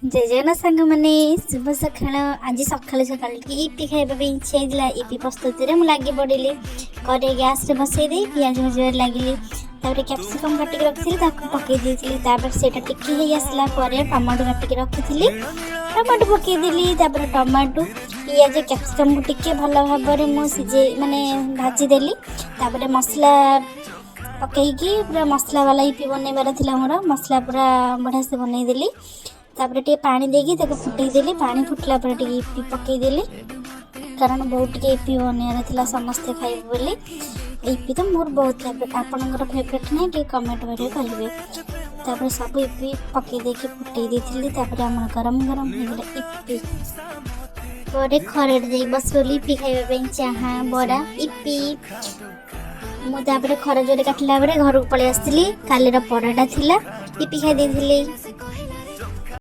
ଜୟ ଜଗନ୍ନାଥ ସାଙ୍ଗମାନେ, ଶୁଭ ସକାଳ। ଆଜି ସକାଳୁ ସକାଳୁ ଟିକେ ଇପି ଖାଇବା ପାଇଁ ଇଚ୍ଛା ହେଇଥିଲା। ଇପି ପ୍ରସ୍ତୁତିରେ ମୁଁ ଲାଗି ପଡ଼ିଲି। କରେଇ ଗ୍ୟାସ୍ରେ ବସେଇ ଦେଇ ପିଆଜ ଭାଜିବାରେ ଲାଗିଲି। ତାପରେ କ୍ୟାପ୍ସିକମ୍ କାଟିକି ରଖିଥିଲି, ତାକୁ ପକାଇ ଦେଇଥିଲି। ତାପରେ ସେଇଟା ଟିକେ ହେଇ ଆସିଲା ପରେ ଟମାଟୋ କାଟିକି ରଖିଥିଲି, ଟମାଟୋ ପକାଇଦେଲି। ତାପରେ ଟମାଟୋ, ପିଆଜ, କ୍ୟାପ୍ସିକମ୍କୁ ଟିକେ ଭଲ ଭାବରେ ମୁଁ ସିଝେଇ, ମାନେ ଭାଜିଦେଲି। ତାପରେ ମସଲା ପକେଇକି ପୁରା ମସଲା ବାଲା ଇପି ବନେଇବାର ଥିଲା ମୋର। ମସଲା ପୁରା ବଢ଼ିଆ ସେ ବନେଇଦେଲି। ତାପରେ ଟିକେ ପାଣି ଦେଇକି ତାକୁ ଫୁଟେଇଦେଲି। ପାଣି ଫୁଟିଲା ପରେ ଟିକେ ଇପି ପକେଇଦେଲି, କାରଣ ବହୁତ ଟିକେ ଇପି ବନେଇବାର ଥିଲା ସମସ୍ତେ ଖାଇବେ ବୋଲି। ଇପି ତ ମୋର ବହୁତ ଫେଭରେଟ୍। ଆପଣଙ୍କର ଫେଭରେଟ୍ ନାହିଁ, ଟିକେ କମେଣ୍ଟ କରିକି କହିବେ। ତାପରେ ସବୁ ଇପି ପକେଇ ଦେଇକି ଫୁଟେଇ ଦେଇଥିଲି। ତାପରେ ଆମର ଗରମ ଗରମ ହେଇଗଲା ଇପି। ପରେ ଖରାରେ ଯାଇ ବସିଗଲି ଇପି ଖାଇବା ପାଇଁ, ଚାହା, ବରା, ଇପି। ମୁଁ ତାପରେ ଖରା ଜୋରେ କାଟିଲା ପରେ ଘରକୁ ପଳେଇ ଆସିଥିଲି। କାଲିର ପରଟା ଥିଲା, ଇପି ଖାଇ ଦେଇଥିଲି।